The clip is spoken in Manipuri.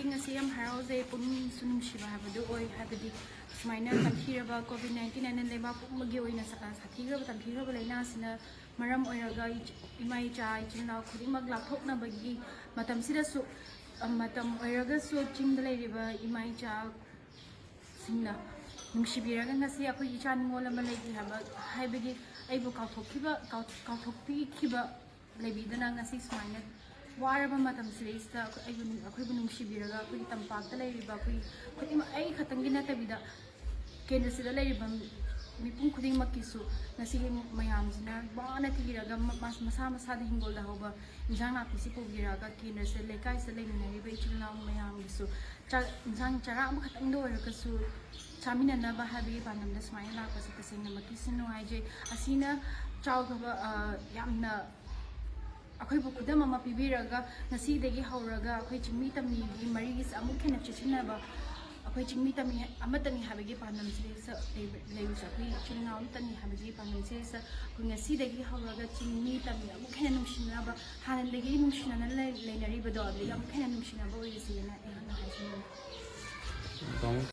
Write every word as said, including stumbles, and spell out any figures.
ꯉꯁꯤ ꯌꯥꯝ ꯍꯔꯥꯎꯖꯩ꯫ ꯄꯨꯛꯅꯤꯡꯁꯨ ꯅꯨꯡꯁꯤꯕ ꯍꯥꯏꯕꯗꯨ ꯑꯣꯏ꯫ ꯍꯥꯏꯕꯗꯤ ꯁꯨꯃꯥꯏꯅ ꯇꯝꯊꯤꯔꯕ ꯀꯣꯚꯤꯗ ꯅꯥꯏꯟꯇꯤꯟ ꯍꯥꯏꯅ ꯂꯩꯕꯥꯛ ꯄꯨꯝꯕꯒꯤ ꯑꯣꯏꯅ ꯁꯥ-, ꯁꯥꯊꯤꯈ꯭ꯔꯕ ꯇꯝꯊꯤꯈ꯭ꯔꯕ ꯂꯥꯏꯅꯥ ꯑꯁꯤꯅ ꯃꯔꯝ ꯑꯣꯏꯔꯒ ꯏꯆ-, ꯏꯃꯥ ꯏꯆꯥ ꯏꯆꯤꯜ ꯏꯅꯥꯎ ꯈꯨꯗꯤꯡꯃꯛ ꯂꯥꯞꯊꯣꯛꯅꯕꯒꯤ ꯃꯇꯝꯁꯤꯗꯁꯨ, ꯑ, ꯃꯇꯝ ꯑꯣꯏꯔꯒꯁꯨ ꯆꯤꯡꯗ ꯂꯩꯔꯤꯕ ꯏꯃꯥ ꯏꯆꯥꯁꯤꯡꯅ ꯅꯨꯡꯁꯤꯕꯤꯔꯒ ꯉꯁꯤ ꯑꯩꯈꯣꯏꯒꯤ ꯏꯆꯥ ꯅꯤꯉꯣꯜ ꯑꯃ ꯂꯩꯈꯤ ꯍꯥꯏꯕ, ꯍꯥꯏꯕꯒꯤ ꯑꯩꯕꯨ ꯀꯥꯎꯊꯣꯛꯈꯤꯕ, ꯀꯥꯎ-, ꯀꯥꯎꯊꯣꯛꯄꯤꯈꯤꯕ ꯂꯩꯕꯤꯗꯅ ꯉꯁꯤ ꯁꯨꯃꯥꯏꯅ ꯋꯥꯔꯕ ꯃꯇꯝꯁꯤꯗꯩꯁꯤꯗ ꯑꯩꯈꯣꯏ-, ꯑꯩꯕꯨ, ꯑꯩꯈꯣꯏꯕꯨ ꯅꯨꯡꯁꯤꯕꯤꯔꯒ ꯑꯩꯈꯣꯏꯒꯤ ꯇꯝꯄꯥꯛꯇ ꯂꯩꯔꯤꯕ ꯑꯩꯈꯣꯏ ꯈꯨꯗꯤꯡꯃꯛ, ꯑꯩ ꯈꯛꯇꯪꯒꯤ ꯅꯠꯇꯕꯤꯗ ꯀꯦꯟꯗ꯭ꯔꯁꯤꯗ ꯂꯩꯔꯤꯕ ꯃꯤꯄꯨꯝ ꯈꯨꯗꯤꯡꯃꯛꯀꯤꯁꯨ ꯉꯁꯤꯒꯤ ꯃꯌꯥꯝꯁꯤꯅ ꯋꯥꯅ ꯊꯤꯔꯒ ꯃ-, ꯃꯁꯥ ꯃꯁꯥꯗ ꯍꯤꯡꯒꯣꯜꯗ ꯍꯧꯕ ꯏꯟꯁꯥꯡ ꯅꯥꯄꯤꯁꯤ ꯄꯨꯕꯤꯔꯛꯑꯒ ꯀꯦꯟꯗ꯭ꯔꯁꯤꯗ ꯂꯩꯀꯥꯏꯁꯤꯗ ꯂꯩꯃꯤꯟꯅꯔꯤꯕ ꯏꯆꯤꯜ ꯏꯅꯥꯎ ꯃꯌꯥꯝꯒꯤꯁꯨ ꯆꯥꯛ ꯏꯟꯁꯥꯡ ꯆꯔꯥ ꯑꯃꯈꯛꯇꯪꯗ ꯑꯣꯏꯔꯒꯁꯨ ꯆꯥꯃꯤꯟꯅꯅꯕ ꯍꯥꯏꯕꯒꯤ ꯄꯥꯟꯗꯝꯗ ꯁꯨꯃꯥꯏꯅ ꯂꯥꯛꯄꯁꯦ ꯇꯁꯦꯡꯅꯃꯛꯀꯤꯁꯨ ꯅꯨꯡꯉꯥꯏꯖꯩ꯫ ꯑꯁꯤꯅ ꯆꯥꯎꯈ꯭ꯔꯕ, ꯑ, ꯌꯥꯝꯅ ꯑꯩꯈꯣꯏꯕꯨ ꯈꯨꯗꯝ ꯑꯃ ꯄꯤꯕꯤꯔꯒ ꯉꯁꯤꯗꯒꯤ ꯍꯧꯔꯒ ꯑꯩꯈꯣꯏ ꯆꯤꯡꯃꯤ ꯇꯝꯃꯤꯒꯤ ꯃꯔꯤꯁꯦ ꯑꯃꯨꯛ ꯍꯦꯟꯅ ꯆꯦꯠꯁꯤꯟꯅꯕ, ꯑꯩꯈꯣꯏ ꯆꯤꯡꯃꯤ ꯇꯝꯃꯤ ꯑꯃꯠꯇꯅꯤ ꯍꯥꯏꯕꯒꯤ ꯄꯥꯟꯗꯝꯁꯤꯗꯩꯁꯤꯗ ꯂꯩꯕ-, ꯂꯩꯕꯁꯦ ꯑꯩꯈꯣꯏ ꯏꯆꯤꯜ ꯏꯅꯥꯎ ꯑꯃꯠꯇꯅꯤ ꯍꯥꯏꯕꯒꯤ ꯄꯥꯟꯗꯝꯁꯤꯗꯩꯁꯤꯗ ꯑꯩꯈꯣꯏ ꯉꯁꯤꯗꯒꯤ ꯍꯧꯔꯒ ꯆꯤꯡꯃꯤ ꯇꯝꯃꯤ ꯑꯃꯨꯛ ꯍꯦꯟꯅ ꯅꯨꯡꯁꯤꯅꯕ, ꯍꯥꯟꯅꯗꯒꯤ ꯅꯨꯡꯁꯤꯅꯅ ꯂꯩ-, ꯂꯩꯅꯔꯤꯕꯗꯣ ꯑꯗꯨꯗꯒꯤ ꯑꯃꯨꯛ ꯍꯦꯟꯅ ꯅꯨꯡꯁꯤꯅꯕ ꯑꯣꯏꯔꯁꯦꯅ ꯑꯩꯍꯥꯛꯅ ꯍꯥꯏꯖꯅꯤꯡꯉꯤ꯫